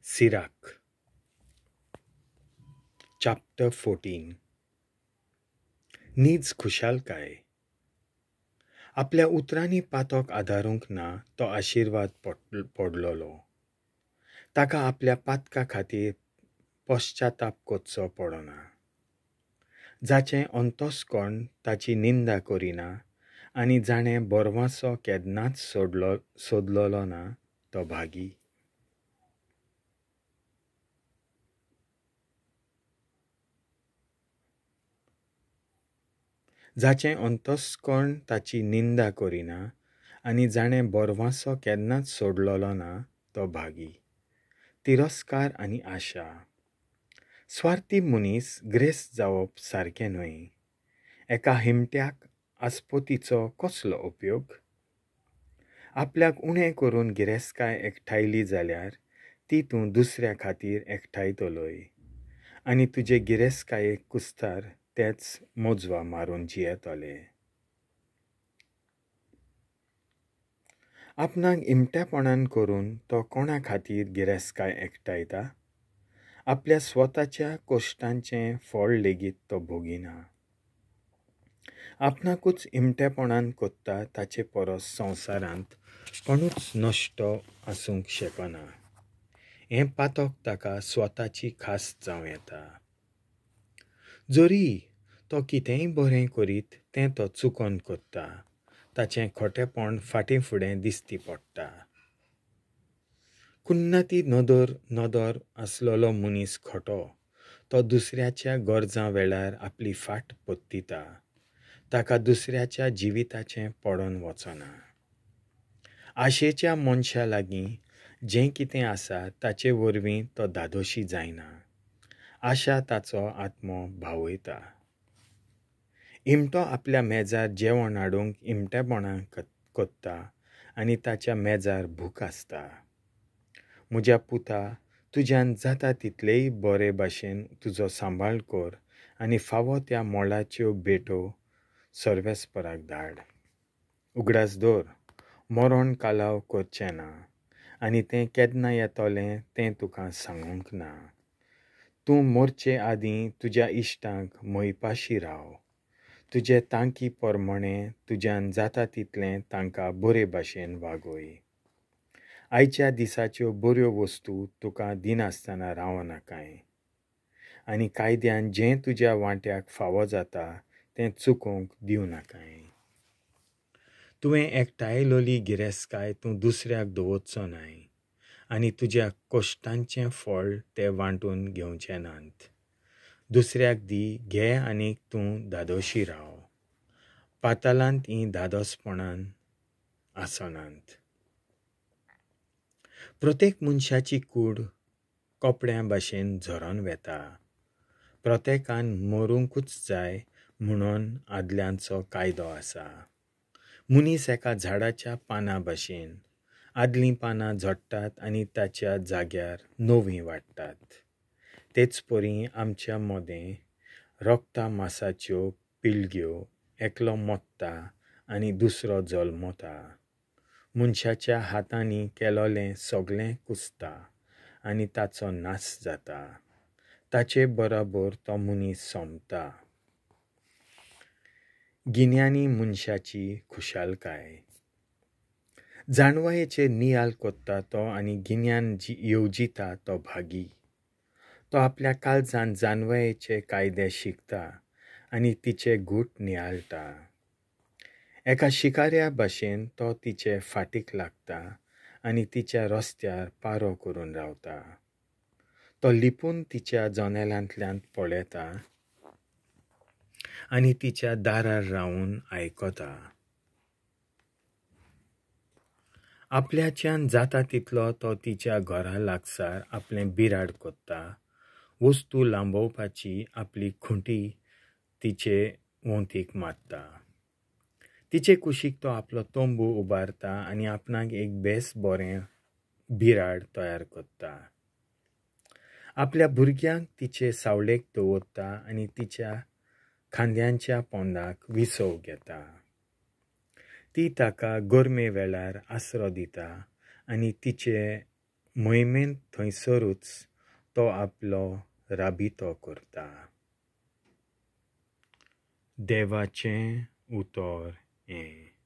Sirach chapter 14. नीज खुशालकाय. आपल्या उतरांनी पातक आदारूंक ना तो आशिर्वाद पडलोलो. ताका आपल्या पातका खातीर पश्चाताप करचो पडना. जाचें अंतस्कर्ण ताची निंदा करिना आनी जाणें बरवासो केन्नाच सोदलोलो ना तो भागी. जाचें अंतस्कर्ण ताची निंदा करिना आनी जाणें बरवासो केन्नाच सोडलोलो ना तो भागी. तिरस्कार आनी आशा. स्वार्थी मनीस ग्रेस्त जावप सारकें न्हय. एका हिमट्याक आस्पतीचो कसलो उपयोग? आपल्याक उणें करून गिरेस्तकाय एकठांयली जाल्यार ती तूं दुसऱ्या खातीर एकठांयतलोय आनी तुजे गिरेस्तकायेक कुस्तार तेच मोजवा मारून जियेतले. आपणाक इमट्यापणान करून तो कोणा खातीर गिरेस्तकाय एकठांयता? आपल्या स्वताच्या कश्टांचें फळ लेगीत तो भोगिना. आपणाकूच इमटेपणान कोत्ता ताचे परस संवसारांत कोणूच नश्ट आसूंक शकना. हें पातक ताका स्वताची खास जावं येता. जरी तो कितेंय बरें करीत तें तो चुकोन कोत्ता. ताचें खोटेपण फाटीं फुडें दिसती पडटा. कुन्नती नदर आसलेलो मनीस खोटो. तो दुसऱ्याच्या गरजां वेळार आपली फाट पत्तिता. ताका दुसऱ्याच्या जिविताचें पडोन वचना. आशेच्या मनशा लागीं जें कितें आसा ताचे वरवीं तो धादोशी जायना. आशा ताचो आत्मो भावयता. इमटो आपल्या मेजार जेवण हाडूंक इमटेपणां कोत्ता आनी ताच्या मेजार भूक आसता. म्हज्या पुता, तुज्यान जाता तितलेय बरे भाशेन तुजो सांबाळ कर आनी फावो त्या मोलाच्यो भेटो सर्वेस्पराक धाड. उगडास दवर, मरण कालाव करचें ना आनी तें केन्ना येतलें तें तुका सांगूंक ना. तूं मरचे आदीं तुज्या इश्टांक मोयपाशी राव. तुजे तांकी प्रमाणे तुज्यान जाता तितलें तांकां बरे भाशेन वागय. आयच्या दिसाच्यो बऱ्यो वस्तू तुका दिनासतना रावं नाकाय आनी कायद्यान जें तुज्या वांट्याक फावो जाता तें चुकोवंक दिवं नाकाय. तुवें एकठांयलोली गिरेस्तकाय तूं दुसऱ्याक दवरचो न्हय आनी तुज्या कश्टांचें फळ ते वांटून घेवचें नात. दुसऱ्याक दी, घे आनी तूं धादोशी राव. पातालांत हीं धादोसपणान आसनात. प्रत्येक मनशाची कूड कपड्यां भाशेन झरोन वेता. प्रत्येकान मरूंकूच जाय म्हणून आदल्यांचो कायदो आसा. मनीस एका झाडाच्या पानां भाशेन. आदलीं पानां झडटात आनी ताच्या जाग्यार नवीं वाडटात. तेच परी आमच्या मदें रोगता मासाच्यो पिळग्यो एकलो मोत्ता आनी दुसरो जल्मता. मनशाच्या हातांनी केलोलें सगळें कुसता आनी ताचो नाश जाता. ताचे बराबर तो मनीस सोंपता. गिन्यानी मनशाची खुशालकाय. जाणवायेचेर नियाळ कोत्ता तो आनी गिन्यान येवजिता तो भागी. तो आपल्या काळजान जाणवायेचे कायदे शिकता आनी तिचे गूट नियाळटा. एका शिकाऱ्या भाशेन तो तिचे फाटीक लागता आनी तिच्या रस्त्यार पारो करून रावता. तो लिपून तिच्या जनेलांतल्यान पळयता आनी तिच्या दारार रावून आयकता. आपल्याच्यान जाता तितलो तो तिच्या घरा लागसार आपलें बिराड कोत्ता. वस्तू लांबोवपाची आपली खुंटी तिचे वोंतीक मारता. तिचे कुशीक तो आपलो तंबू उबारता आनी आपणाक एक बेस बरें बिराड तयार करता. आपल्या भुरग्यांक तिचे सावळेक दवरता आनी तिच्या खांद्यांच्या पोंदाक विसव घेता. ती ताका गरमे वेळार आसरो दिता आनी तिचे मोहिमेंत थंयसरूच तो आपलो राबितो करता. देवाचें उतर हें.